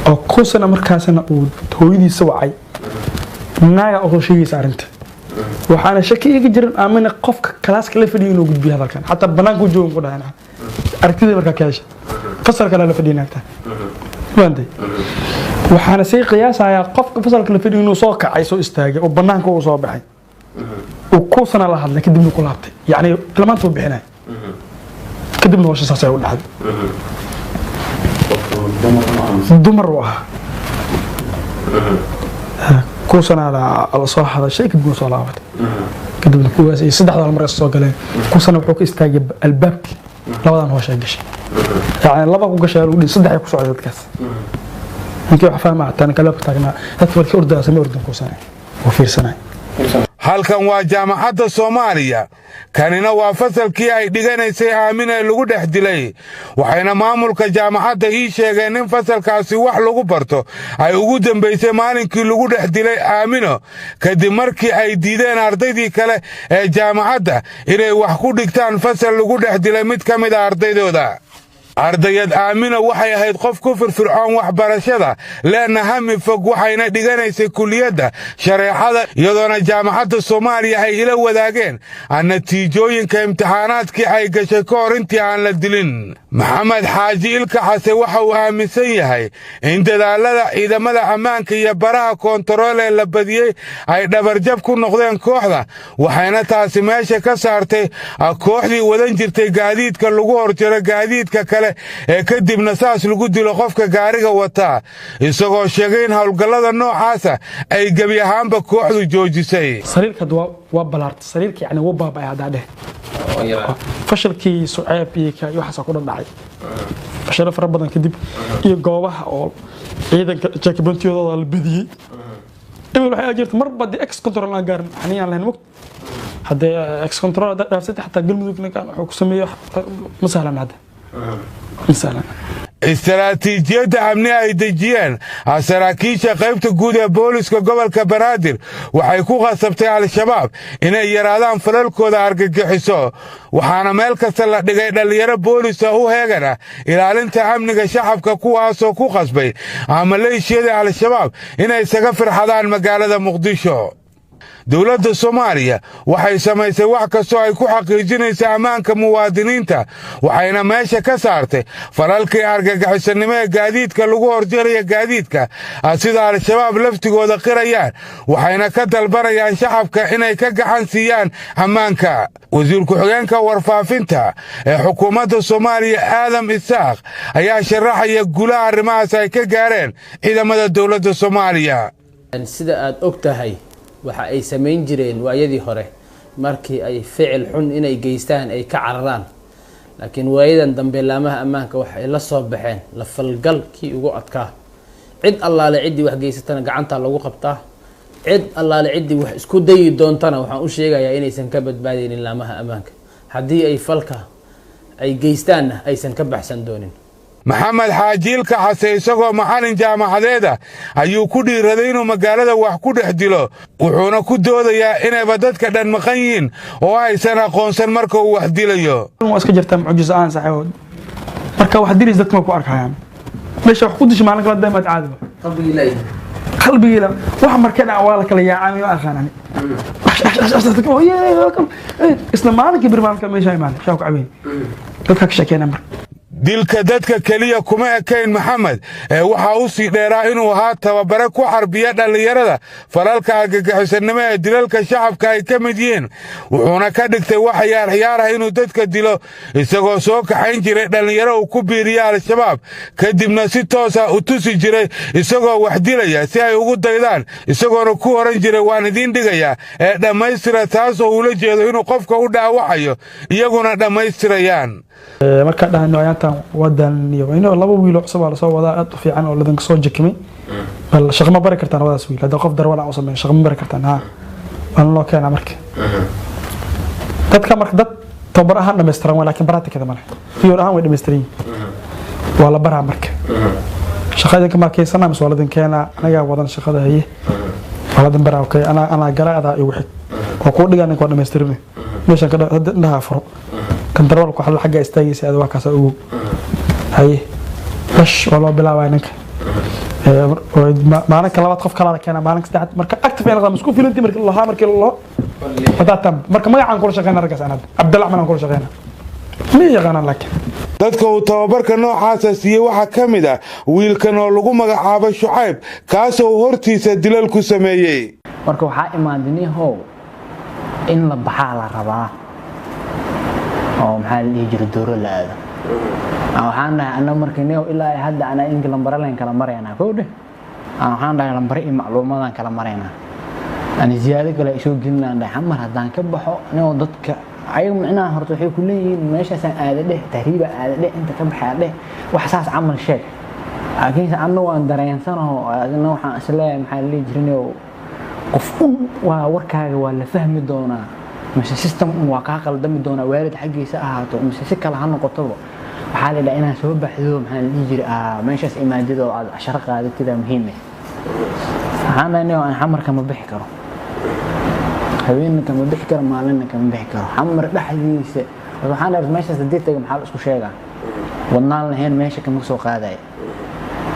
oo kuusane markaasna uu hooyadiisa wacay naaga oo soo sheegaysa arrinta. Waxaana shaki iga jirin aamina qofka kalaaska la fadhiyo inuu gudbiyo hadalkan, xataa banaanka u joogan ku dhahay aragtida markaa ka hesha fasal kale la fadhiyo naagta. Fahamtay? Waxaana sii qiyaasayaa qofka fasalka la fadhiyo inuu soo kacay, soo istaagay oo banaanka uu soo baxay, uu kuusana la hadlay, kadibna ku laabtay, yacni tilmaanta uu bixinay, kadibna hawsha saas ay u dhacday. Dumar uu ahaa, kuusana la soo hadashay, kadibna soo laabatay, kadibna kuwaas iyo saddexda mar soo galeen. Kuusana wuxuu ka istaagay albaabkii, labadan hawsha ay gashay, yacni laba ku gashay lagu dhihi, saddex ay ku socday dadkaas. Ninkii wax fahma hataa ninka albaabka taagnaa dadka warkii ordaya sama ordin, kuusana wuu fiirsanay. Halkan waa Jaamacadda Soomaaliya, kanina waa fasalkii ay dhiganaysay Aamin ee lagu dhex dilay. Waxayna maamulka jaamacadda ii sheegeen in fasalkaasi wax lagu barto ay ugu dambaysay maalinkii lagu dhex dilay Aamino, kadib markii ay diideen ardaydii kale ee jaamacadda inay wax ku dhigtaan fasal lagu dhex dilay mid ka mid a ardaydooda. Ardayad Aamino waxay ahayd qof ku firfircoon waxbarashada, leena hami fog, waxayna dhiganaysay kulliyadda shareecada, iyadoona Jaamacadda Soomaaliya ay ila wadaageen natiijooyinka imtixaanaadkii ay gashay ka hor intii aan la dilin. Maxamed Xaaji Ilka Xase waxa uu aaminsan yahay in dadaallada ciidamada ammaanka iyo baraha koontarool ee la badiyey ay dhabarjab ku noqdeen kooxda, waxayna taasi meesha ka saartay kooxdii wadan jirtay gaadiidka lagu horjaro gaadiidka kale ee kadibna saas lagu dilo qofka gaariga wataa, isagoo sheegay in howlgallada noocaasa ay gebi ahaanba kooxdu joojisay. Sariirka hadda waa balaartay sariirka, yani wuu baaba'ay haddaa dheh. Fashalkii Suceeb iyo iyo waxaasoo ku dhadhacay, fashalo fara badan kadib iyo goobaha oo ciidanka checkpointiyadooda la badiyey. Ebel waxay jirta marba dee ex control aan gaarin xaniyaan lahayn mogt, haddee ex control haddaad dhaafsatay xataa Galmudug ninkan wuxuu ku sameeyo ma sahlan, hadda ma sahlan. Istaraatiijiyadda amni ay dejiyeen saraakiisha qaybta guud ee booliska gobolka Banaadir waxay ku qasabtay Al-Shabaab inay yaraadaan falalkooda argagixiso, waxaana meel kasta la dhigay dhallinyaro boolisa u heegan ah ilaalinta amniga shacabka, kuwaasoo ku qasbay maleeshiyada Al-Shabaab inay isaga firxadaan magaalada Muqdisho. Dowladda Soomaaliya waxay samaysay wax kastoo ay ku xaqiijinaysa ammaanka muwaadiniinta, waxayna meesha ka saartay falalkii argagixisanimo ee gaadiidka lagu horjaraya gaadiidka, sida Al-Shabaab laftigooda qirayaan, waxayna ka dalbanayaan shacabka inay ka gacan siiyaan ammaanka. Wasiir ku-xigeenka warfaafinta ee xukuumadda Soomaaliya Aadam Isaaq ayaa sharaxaya guulaha arrimahaas ay ka gaareen ciidamada dowladda Soomaaliya. Sida aad og tahay, waxa ay samayn jireen waayadii hore markii ay ficil xun inay geystaan ay ka cararaan, laakiin waayadan dambe laamaha ammaanka waxa ay la soo baxeen la falgal kii ugu adkaa. Cid allaale ciddii wax geysatana gacantaa lagu qabtaa, cid allaale ciddii wax isku dayi doontana waxaan u sheegayaa inaysan ka badbaadeynin laamaha ammaanka, haddii ay falka ay geystaanna aysan ka baxsan doonin. Maxamed Xaaji Ilka Xase isagoo macallin jaamacadeeda ayuu ku dhiiraday inuu magaalada wax ku dhex dilo, wuxuuna ku doodayaa inayba dadka dhan maqan yihiin oo aysan aqoonsan marka uu wax dilayo. Waa iska jirtaa mucjiso aan saaxiibo, marka wax dilis dadka ma ku arkayaan meesha wax ku disha maalin kala daymaad caadiba qalbigii la wax marka dhac waa la kala yaacaa, ma aqaan ani isla maalinkii bir maalinka meesha imaanay shaa ku cabeyn dadka ka sheekeynaa marka. Dilka dadka keliya kuma ekayn Maxamed ee waxaa u sii dheeraa inuu ahaa tababare ku xarbiya dhallinyarada falalka argagixisanimo ee dilalka shacabka ay ka mid yihiin, wuxuuna ka dhigtay wax ciyaar ciyaar ah inuu dadka dilo, isagoo soo kaxayn jiray dhallinyaro uu ku biiriya Al-Shabaab, kadibna si toosa u tusi jiray isagoo wax dilaya si ay ugu daydaan, isagoona ku oran jiray waan idiin dhigayaa ee dhammaystira, taasoo uula jeedo inuu qofka u dhaawacayo iyaguna dhammaystirayaan. Markaa dhahayno ayaantan waa daalniyo inuu laba wiil oo cusub aa lasoo wadaa aad u fiican oo ladanka soo jekimay, bal shaqo ma bari kartaan labadaas wiil? Hadda qof darwal aan u sameyn shaqo ma bari kartaan? Haa, waana loo keenaa. Marka dadka marka dad Tababar ahaan dhammaystiran waa, laakiin practicada male. Theory ahaan way dhammaystiran yihiin, waa la baraa. Marka shaqa idinka markaysana mise waa ladin keenaa? Anagaa wadan shaqada. Haye, waa ladin baraa. Okay, anaa gala, adaa igu xig, waa kuu dhigaa. Ninka waa dhammaystirme meeshan ka hadda indhaha furo, kantaroolka waxa xagga istaagaysa ada, waa kaasa ogow. Haye, bash waa loo bilaabaya ninka. Maalinka labaad qof kalaa la keenaa, maalinka saddexaad marka active ay noqdaan, isku filantii markii lahaa, markii loo wadaatan. Marka magacaan kula shaqeyna raggaas aan hadda Cabdalla Axmed aan kula shaqeyna, ma yaqaanaan laakiin. Dadka uu tababarka noocaasa siiyey waxaa ka mid ah wiilkan oo lagu magacaabo Shucayb, kaasoo uu hortiisa dilal ku sameeyey. Marka waxaa imaaday nihow in la baxaa la rabaa oo maxaa la dhihi jiray, dooro la aado. Waxaan dhahay anna marka nihow ilaa ay hadda anaa inka lambare leen kala maraynaa kow dheh. Waxaan dhahay lambare iyo macluumaadaan kala maraynaa, ani ziyaado kale ay soo gelinaan dhahay. Xamar haddaan ka baxo nihow, dadka ayaga micnaha horta waxay ku leeyihiin meeshaasaan aada dheh, tahriiba aada dheh, inta ka baxaa dheh, wax saas camal sheeg. Laakiinse anna waan dareensanaho, adina waxaan isleeyahay maxaa la dhihi jiray, nihow qof un waa warkaaga waa la fahmi doonaa, mise system un waa kaa qaldami doonaa, waalid xaggiisa ahaato mise si kale ha noqotoba. Waxaa la yidhaha inaad soo baxdo, maxaa la dhihi jiray, meeshaas imaadid oo aad casharo qaadatida muhiim ah. Waxaan dhahay niyow aan xamar kama bixi karo, habeenna kama bixi karo, maalinna kama bixi karo xamar dhexdiisa. Waxaan dhahay meeshaas haddii taga maxaa la isku sheegaa? Wadnaan lahayn meesha kama soo qaadaya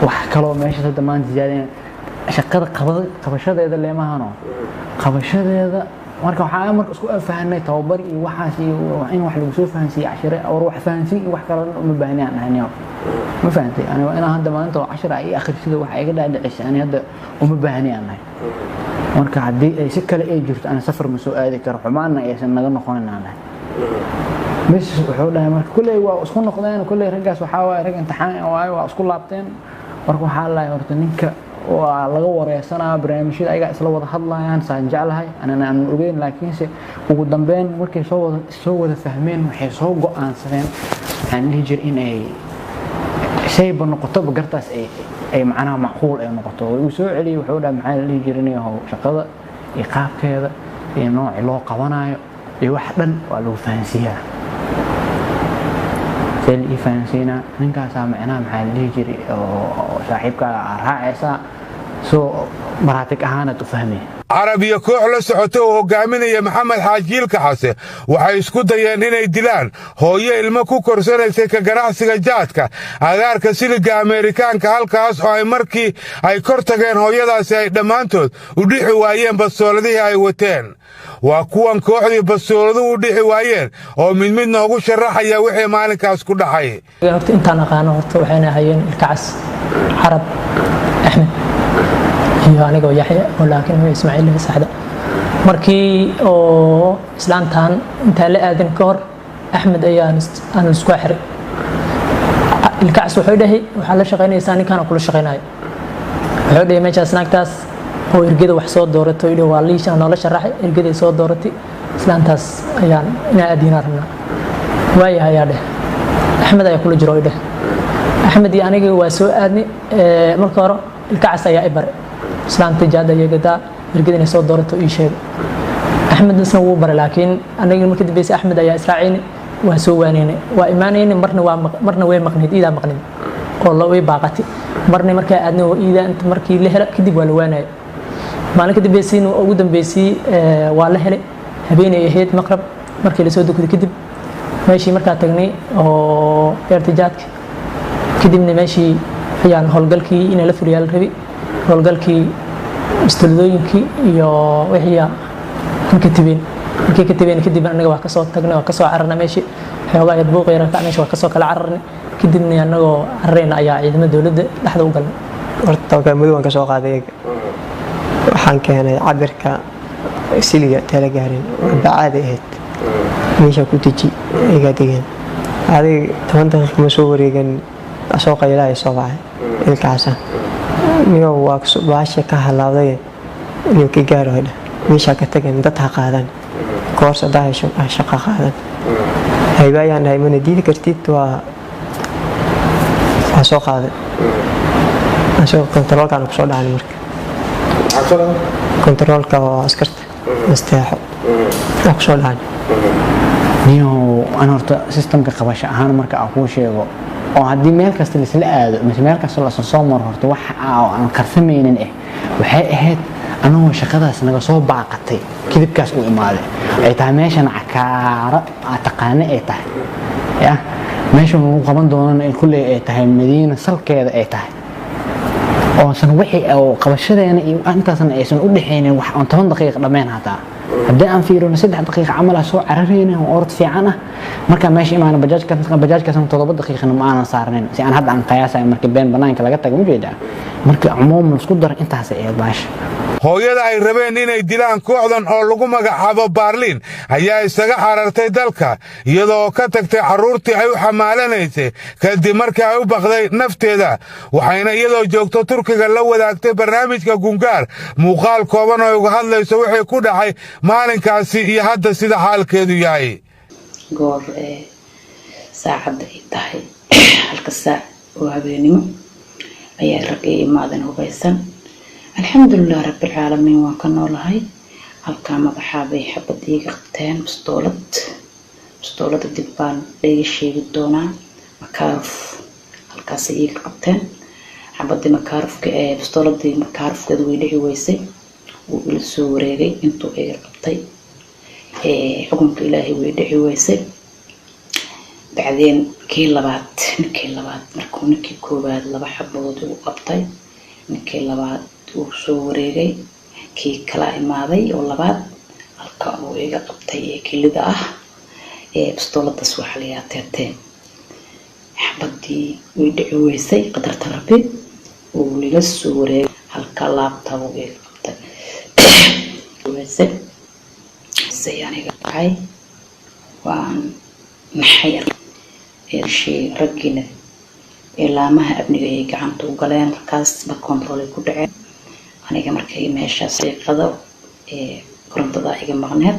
wax kaloo meeshaas hadda maanta ziyaadina shaqada qabashadeeda leemahano qabashadeeda. Marka waxaa marka isku fahanay tababar iyo waxaas iyo in wax lagu soo fahansiiyo, cashire war wax fahansiin iyo wax kale uma baahni aan dhahay. Niyow ma fahantay, ani waa inaan hadda maanta oo cashir ay akhrisida wax iga dhaadhicisay, ani hadda uma baahni aan dhahay. Marka haddii ay si kale ay jirto, ani safar ma soo aadi karo, xumaanna aysan naga noqonin aan dhahay. Bes wuxuu dhahay marka kulley waa isku noqdeen, kulley raggaas waxaa waaye rag imtixaan waaye, waa isku laabteen. Marka waxaa lahay horta ninka waa laga wareysanaa, barnaamijyada ayagaa isla wada hadlayaan saan jeclahay, anana aan ogeyn. Laakiinse ugu dambeyn markay soo wada fahmeen, waxay soo go'aansadeen waxaan dhihi jiray in ay shayba noqotoba gartaas ay macnaha macquul ay noqoto. Uu soo celiyey, wuxuu dhahay maxaa la dhihi jiray, niyahow shaqada iyo qaabkeeda iyo nooci loo qabanayo iyo wax dhan waa lagu fahansiiyaa. See la ii fahansiinaa? Ninkaasaa macnaha maxaa la dhihi jiray oo saaxiibkaaga aa raacaysaa, soo maraatig ahaanaad u fahmay. Carab iyo koox la socota oo hogaaminaya Maxamed Xaajiilka Xase waxay isku dayeen inay dilaan hooyo ilmo ku korsanaysay ka ganacsiga jaadka agaarka siliga Ameerikaanka, halkaas oo ay markii ay kor tageen hooyadaasi ay dhammaantood u dhixi waayeen bastooladihii ay wateen. Waa kuwan kooxdii bastooladuhu u dhixi waayeen oo mid mid noogu sharaxaya wixii maalinkaas ku dhacay. Horta intaan aqaano horta waxayna ahaayeen Ilkacas, Carab, Axmed iyo anigoo Yaxya oo laakiin magac Ismaaciil saxda. Markii oo islaantan intaan la aadin ka hor, Axmed ayaan aan isku xiray. Ilkacas wuxuu dhahay waxaa la shaqaynaysaa ninkaan kula shaqaynayo. Wuxuu dhahay meeshaas naagtaas oo ergada wax soo dooratay idhi waa liisha noola sharaxay, ergaday soo dooratay islaantaas ayaan inaa aadiinaa rabnaa. Waayahay ayaa dheh, Axmed ayaa kula jiro dheh. Axmed iyo aniga waa soo aadnay. Marka hore Ilkacas ayaa i baray islaanta jaada iyo gadaa ergada inay soo doorato ii sheegay. Axmed isna wuu baray, laakiin aniga markii dambeysay Axmed ayaa israaciynay, waa soo waanaynay, waa imaanaynay. Marna waa marna way maqnayd iidaa maqnayd oo la way baaqatay. Marna markaa aadnay oo iidaa inta markii la hela kadib waa la waanayay. Maalin ka dambeysayna ugu dambeysay waa la helay, habeenay ahayd, maqrab markii lasoo dukaday kadib meeshii markaa tagnay oo eertijaadka. Kadibna meeshii ayaan howlgalkii inay la fuliyaa la rabay, howlgalkii bistoladooyinkii iyo wixii aan ka tibeen. Markii ka tibeen kadib anaga waa kasoo tagnay, waa kasoo cararnay meeshii, xoogaa yar buuq yar meesha waa kasoo kala cararnay. Kadibna anagoo cararayna ayaa ciidamada dowladda dhexda u galnay. Horta tababar madow aan ka soo qaaday iyaga, waxaan keenay cabirka siliga tala gaarin bacaada ahayd, meesha ku deji iga digeen. Adiga 10 daqiiq ma soo wareegan, soo qaylaa soo baxay ilkaasa, niyow waa baasha ka halaabday, niyow ka gaaro dheh, meesha ka tagan, dad ha qaadan, koors hadaa hesho ha shaqo qaadan. Hayba ayaan dhahay, mana diidi kartid, waa soo qaaday asagoo kontaroolkaan kusoo dhacay. Marka kontaroolka oo askarta nasteexo waa kusoo dhacay. Niyow, an horta systemka qabasho ahaan marka aan kuu sheego, oo haddii meel kasta laisla aado mise meel kasta lasoo soo maro, horta wax aan qarsamaynin waxay ahayd anagoo shaqadaas naga soo baaqatay kidibkaas uu imaaday, ay tahay meeshan cakaaro aa taqaane ay tahay ya meesha lagu qaban doonana in kulley ay tahay Madiina salkeeda ay tahay, oosan wixii oo qabashadeena iyo intaasna aysan u dhexaynin wax aan 10 daqiiq dhammayn. Hataa haddii aan fiirino 3 daqiiqa camal ah soo cararayna oo orod fiican ah. Markaa meesha imaana bajaajkaasna 7 daqiiqna ma aanan saarnayn, si aan hadda aan qiyaasayo markii been banaanka laga tago ma jeedaa. Marka cumuuman isku dar intaasay ahayd baasha. Hooyada ay rabeen inay dilaan kooxdan oo lagu magacaabo Baarliin ayaa isaga xarartay dalka, iyadoo ka tagtay carruurtii ay u xamaalanaysay kadib markii ay u baqday nafteeda. Waxayna iyadoo joogto Turkiga la wadaagtay barnaamijka Gungaar muuqaal kooban oo ay uga hadlayso wixii ku dhacay maalinkaasi iyo hadda sida xaalkeedu yahay. Goor saacadda ay tahay halka saac oo habeenimo ayaa rag ay imaadeen hubaysan. Alxamdulilah rabbilcaalamiin, waan ka noolahay. Halkaa madaxaa bay xabad iiga qabteen, bastoolad. Bastoolada dib baan laiga sheegi doonaa. Makaaruf halkaasay iiga qabteen xabadii makaarufka ee bastooladii makaarufkeedu way dhici weysay. Wuu ila soo wareegay intuu iga qabtay, xukunka Ilaahay way dhici weysay. Bacdeen kii labaad, ninkii labaad, markuu ninkii koowaad laba xabadood igu qabtay, ninkii labaad uu soo wareegay, kii kala imaaday oo labaad halka uu iga qabtay ee kelida ah ee bastooladaas waxaa la yihaa teetee. Xabadii way dhici weysay, qadarta Rabbi uu lila soo wareegay, halka laabta uu iga qabtay weysay. Say aniga dhacay waan maxay shay raggiina ilaamaha amniga ay gacanta u galeen, markaas ba control ay ku dhaceen. Aniga markay meeshaas qado ee korontada iga maqneed,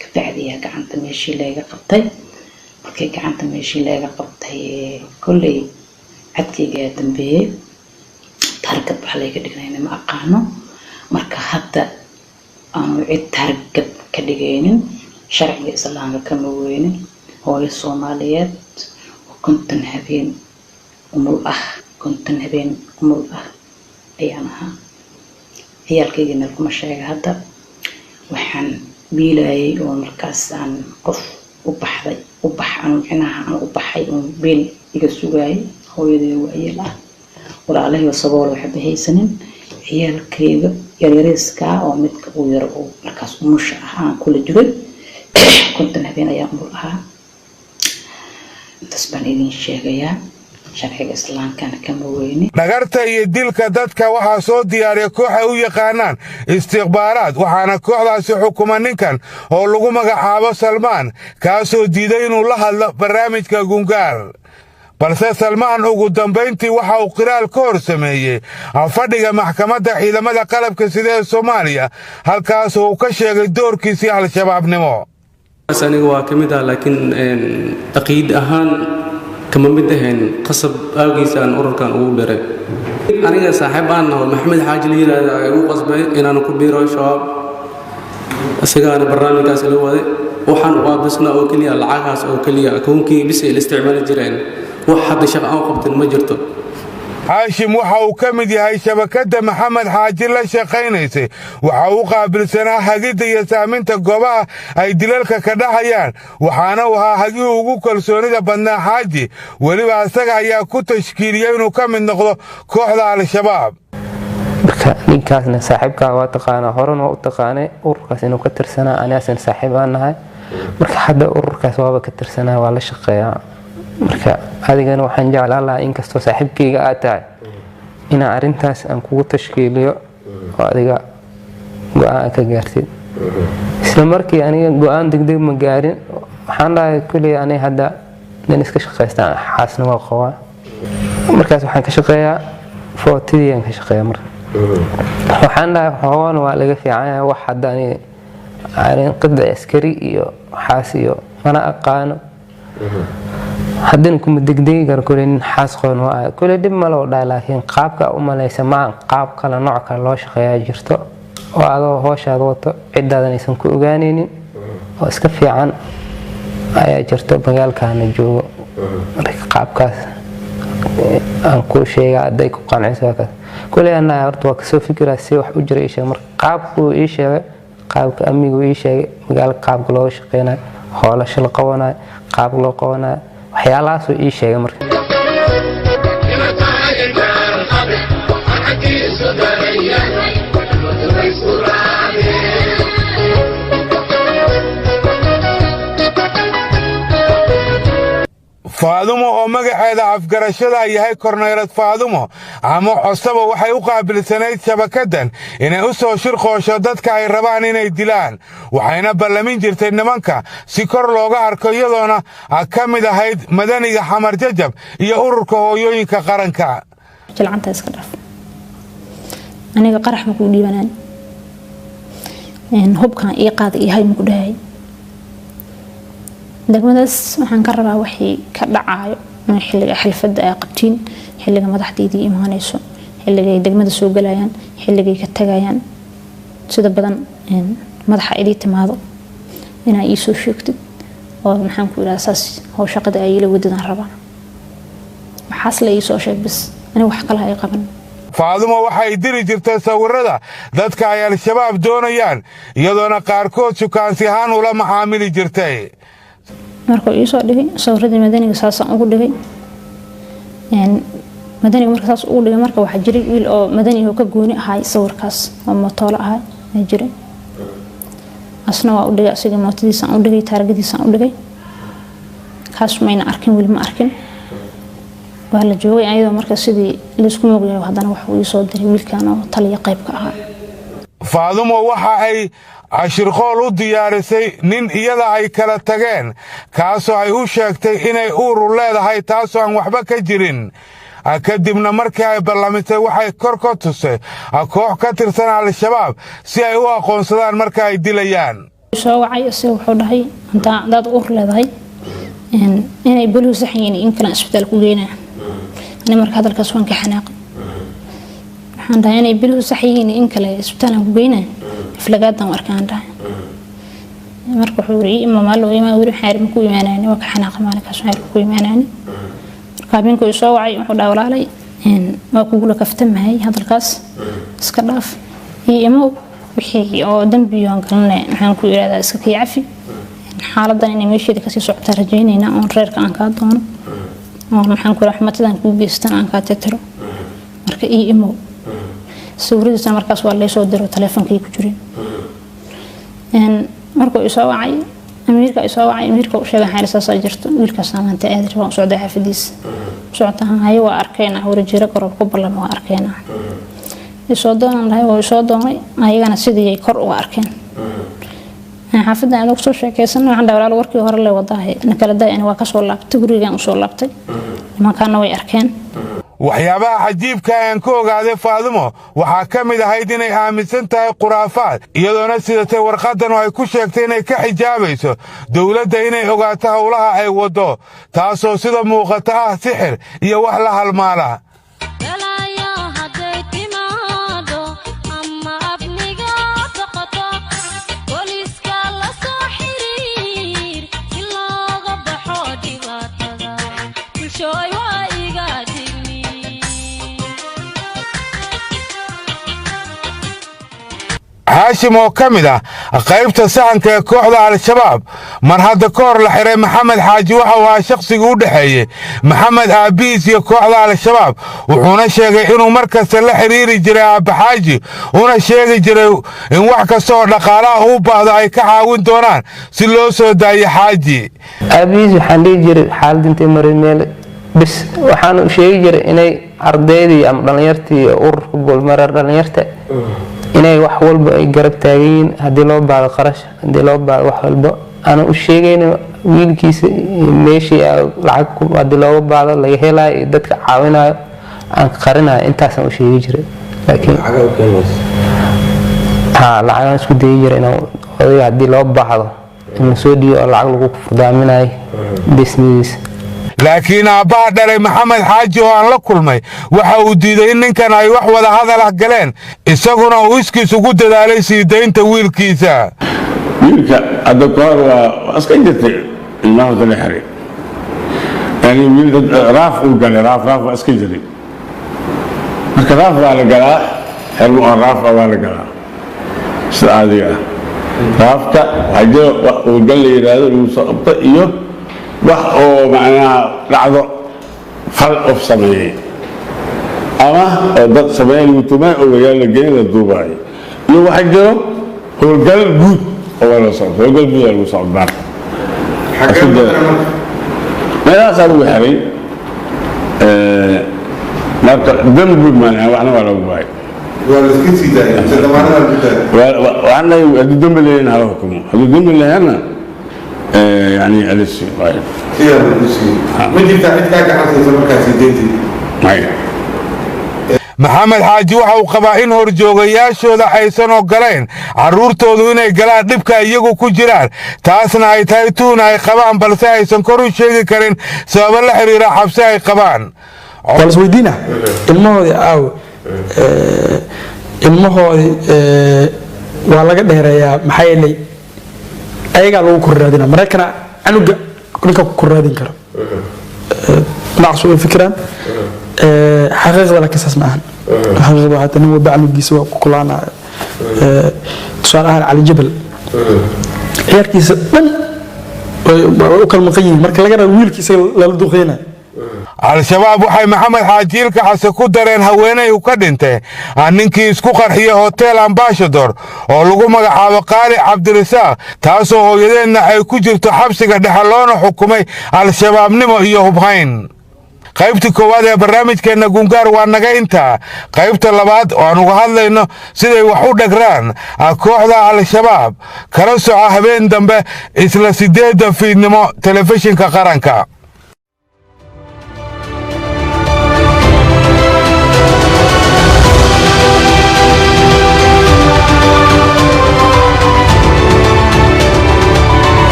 kabacdiyaa gacanta meeshii layga qabtay. Markay gacanta meeshii layga qabtay, kolley cadkayga ayaa dambeeyey. Target waxa layga dhignayna ma aqaano. Marka hadda aanu cid target ka dhigaynin, sharciga Islaamka kama weynin. Hooyo Soomaaliyeed oo 50 habeen umul ah, 50 habeen umul ah ayaan ahaa. Ciyaalkayga meel kuma sheega. Hadda waxaan biilayay oo markaas aan qof u baxday u bax aan micnaha aan u baxay oo biil iga sugaayay, hooyaday waayeel ah, walaalahayoo sabool waxba haysanin, ciyaalkayga yaryariiskaa oo midka uu yaro oo markaas umusha ah aan kula jiray. 50 habeen ayaan umul ahaa. Intaas baan idin sheegayaa, sharciga Islaamkana kama weyni. Dhagarta iyo dilka dadka waxaa soo diyaariya koox ay u yaqaanaan istikhbaaraad, waxaana kooxdaasi xukuma ninkan oo lagu magacaabo Salmaan, kaasoo diiday inuu la hadlo barnaamijka Gungaar. Balse Salmaan ugu dambayntii waxa uu qiraal ka hor sameeyey fadhiga maxkamadda ciidamada qalabka sida ee Soomaaliya, halkaas uu ka sheegay doorkiisii Al-Shabaabnimo. Aniga waa ka mid ah, laakiin caqiid ahaan kama mid ahayn. Qasab aagiisa aan ururkan ugu biray. Aniga saaxiib aan naho, Maxamed Xaaji la yidhaahda, ay ugu qasbay inaan ku biiro Shabaab. Isagaana barnaamijkaas la waday. Waxaan u aabisnaa oo keliya lacagahaas oo keliya, akoonkii bis ay la isticmaali jireen. Wax hadda shaqo aan qabtin ma jirto. Haashim waxa uu ka mid yahay shabakadda Maxamed Xaaji la shaqaynaysay. Waxa uu qaabilsanaa hagidda iyo saaminta goobaha ay dilalka ka dhacayaan, waxaana uu ahaa hagihii ugu kalsoonida badnaa Xaaji. Weliba asaga ayaa ku tashkiiliyey inuu ka mid noqdo kooxda Al-Shabaab. Marka ninkaasna saaxiibkaa waa taqaanaa, horena waa u taqaanay ururkaas inuu ka tirsanaa. Anigaasna saaxiib aan nahay. Marka hadda ururkaas waaba ka tirsanaa, waa la shaqeeyaa. Marka adigana waxaan jeclaan lahaa, inkastoo saaxiibkayga aad tahay, inaan arrintaas aan kugu tashkiiliyo oo adiga go-aan ka gaartid. Isla markii aniga go-aan degdeg ma gaarin. Waxaan dhahay kulley aniga hadda nin iska shaqaystaan, xaasna waa qabaa. Markaas waxaan ka shaqeeyaa footidii aan ka shaqeeyaa. Marka waxaan dhahay xoogaan waa laga fiican yahay wax hadda aniga arrin qidci askari iyo waxaas iyo mana aqaano, haddana kuma degdegi karo. Kule nin xaas qoon waa ahay, kule dhib ma loo dhahay, laakiin qaabka u malaysa maa qaab kale, nooc kale loo shaqeeyaa jirto oo adoo hooshaada wato ciddaadan aysan ku ogaanaynin oo iska fiican. Ayaa jirto, magaalkaana joogo. Marka qaabkaas aan kuu sheega hadday ku qanciso waa kaas. Kuley anaa horta waa kasoo fikiraa si wax u jira ii sheegay. Marka qaabkuu ii sheegay, qaabka amnigu ii sheegay, magaalka qaabka looga shaqeynayo, hoolasha la qabanayo, qaabka loo qabanayo, waxyaalahaasuu ii sheegay marka. Faadumo oo magaceeda afgarashada yahay Korneylad Faadumo ama Cosaba, waxay u qaabilsanayd shabakaddan inay u soo shirqoosho dadka ay rabaan inay dilaan, waxayna ballamin jirtay nimanka si kor looga arko, iyadoona ka mid ahayd Madaniga Xamar Jajab iyo Ururka Hooyooyinka Qaranka. Jilcanta iska dhaaf, aniga qarax ma kuu dhiibanaan, hubkan ii qaada iyo hay ma ku dhahay. Degmadaas waxaan ka rabaa wixii ka dhacaayo in xilliga xilfadda ay qabtiin, xilliga madaxdeydii imaanayso, xilligay degmada soo galayaan, xilligay ka tagayaan, sida badan madaxa idii timaado inaa ii soo sheegtid oo maxaan ku idhaha saas how shaqada ay ila wadadaan rabaa. Waxaas la ii soo sheeg bis, aniga wax kale ay qaban. Faadumo waxay diri jirtay sawirrada dadka ay Al-Shabaab doonayaan, iyadoona qaarkood shukaansi ahaan ula macaamili jirtay. Markuu iisoo dhigay sawiradii Madaniga, saasaan ugu dhigay Madaniga. Marka saas ugu dhigay, marka waxaa jiray wiil oo Madani oo ka gooni ahay sawirkaas oo mootoolo ahay ayaa jiray. Asna waa u dhigay, asiga mootadiisaan u dhigay, taargadiisaan u dhigay. Kaas mayna arkin, weli ma arkin. Waa la joogay ayadoo marka sidii laysku moogyahay, haddana waxuu iisoo diray wiilkan oo taliya qaybka ahaa. Faadumo waxa ay cashirqool u diyaarisay nin iyada ay kala tageen, kaasoo ay u sheegtay inay uuru leedahay, taasoo aan waxba ka jirin. Kadibna markii ay ballamisay, waxay kor ka tusay koox ka tirsan Al-Shabaab si ay u aqoonsadaan marka ay dilayaan. Soo wacay isaga, wuxuu dhahay intaa hadaad uur leedahay inay boluhu sax yihiin in kale isbitaal ku geynaa. Ani marka hadalkaas waan ka xanaaqay. Waxaan dhahay inay biluhu sax yihiin in kale isbitaalaan ku geynaa, aflagaadan u arkaan dhahay. Marka wuxuu yiri ima maalo ima weli. Waxaan yiri ma ku imaanayni. Waa ka xanaaqay maalinkaas. Waxaan yiri ma ku imaanayni. Marka habeenkuu soo wacay, wuxuu dhahay walaalay, waa kugula kaftamahay, hadalkaas iska dhaaf iyo imo wixii oo dambi aan galnay, maxaan ku yiraahdaa, iska kii cafi. Xaaladan inay meesheeda kasii socotaa rajaynaynaa, oon reerka aan kaa doono, oon maxaan ku raxmatadan kuu geystan aan kaa tirtiro. Marka ii imow. Sawiradiisana markaas waa laysoo diro, taleefonkay ku jireen. Markuu isoo wacay, amiirka isoo wacay, amiirka u sheegay xaali saasaa jirto, wiilkaasaan maanta aadi rabaa, u socday xaafadiisa socotaan haye, waa arkaynaa, warjiro garoob ku ballama, waa arkaynaa, isoo doonan dhahay. Waa isoo doonay, ayagana sidii ay kor uga arkeen xaafadda aan ugu soo sheekaysan. Waxaan dhahay walaal, warkii hore le wadaahay nakala daay, ani waa kasoo laabtay, gurigaan usoo laabtay, nimankaana way arkeen. Waxyaabaha cajiibka aan ku ogaaday Faadumo waxaa ka mid ahayd inay aaminsan tahay khuraafaad, iyadoona sidatay warqaddan oo ay ku sheegtay inay ka xijaabayso dowladda inay ogaato howlaha ay waddo, taasoo sida muuqata ah sixir iyo wax la halmaala. Haashim oo ka mid ah qaybta sahanka ee kooxda Al-Shabaab, mar hadda ka hor la xiray Maxamed Xaaji, waxa uu ahaa shakhsigii u dhexeeyey Maxamed aabbihiis iyo kooxda Al-Shabaab, wuxuuna sheegay inuu mar kasta la xidhiiri jiray Aabba Xaaji, una sheegi jiray in wax kasta oo dhaqaalaha uu baahdo ay ka caawin doonaan si loo soo daayo Xaaji. Aabihiis waxaan dhihi jiray xaalad intay maray meel bis, waxaan u sheegi jiray inay ardaydii ama dhallinyartii ururka Goolmareer dhallinyarta inay wax walba ay garab taagan yihiin, haddii loo baahdo qarash, haddii loo baahdo wax walba. Ana u sheegayna wiilkiisa meeshii lacag haddii looga baahdo laga helayo iyo dadka caawinayo aan qarinayo, intaasaan u sheegi jiray. Laakiin ha lacagaan isku dayi jiray inaan odayga haddii loo baahdo in lasoo dhiibo oo lacag lagu furdaaminayo dhismidiisa. Laakiin aabbaha dhalay Maxamed Xaaji oo aan la kulmay waxa uu diiday in ninkan ay wax wada hadal ah galeen, isaguna uu iskiis ugu dadaalay sii daynta wiilkiisa. Wiilka hadda ka hor waa iska jirtay. Ilmaha horta la xiray, yani wiil dad raaf uu galay, raaf waa iska jiray. Marka raaf baa la galaa, xermo oo raaf ah baa la galaa sida caadiga ah. Raafka waxaa jira wax uu gal la yidhaahdo lagu soo qabto iyo wax oo macnaha dhacdo fal qof sameeyey ama oo dad sameeyey lagu tumay oo magaalo la geyn la duubaayo, iyo waxaa jiro howlgal guud oo waa la socdo, howlgal guud aa lagu socdaa. Meelahaasaa lagu xiray. Marka dembi maaha, waxna waa lagu waayay. Waa la iska sii daayay mise damaanada lagu daayay? Waxaan leeyahay, hadduu dembi leeyahay hala hukumo, hadduu dembi leeyahayna yani alisi waayo. Sidaa lagu siiyey. Ma jirtaa cid kaa gacan siisa markaas sideedii? Maya. Maxamed Xaaji waxa uu qabaa in horjoogayaashooda aysan ogolayn carruurtoodu inay galaan dhibka iyagu ku jiraan, taasna ay tahay tuuna ay qabaan, balse aysan kor u sheegi karin sababo la xiriira xabsi ay qabaan. Waa la isweydiina ilmahoodii aaw. Ilmahoodii waa laga dheereeyaa, maxaa yeelay ayagaa lagu korraadina. Maraykana canuga ninka ku korraadin karo dhinacaas way fikiraan. Xaqiiqda laakiin saas ma ahan. Xaqiiqda waxaa tahay nin walba canugiisa waa ku kulaanaya. Tusaale ahaan, Cali Jabal ciyaarkiisa dhan way u kala maqan yihiin marka laga rabo wiilkiisa lala duqeynayo. Al-Shabaab waxay Maxamed Xaaji Ilka Xase ku dareen haweenay uu ka dhintay ninkii isku qarxiyey Hotel Ambassador oo lagu magacaabo Qaali Cabdirasaaq, taasoo hooyadeedna ay ku jirto xabsiga dhexe loona xukumay Al-Shabaabnimo iyo hubhayn. Qaybta koowaad ee barnaamijkeenna Gungaar waa naga intaa. Qaybta labaad oo aan uga hadlayno siday wax u dhagraan kooxda Al-Shabaab, kala soco habeen dambe isla 8-da fiidnimo Telefishinka Qaranka.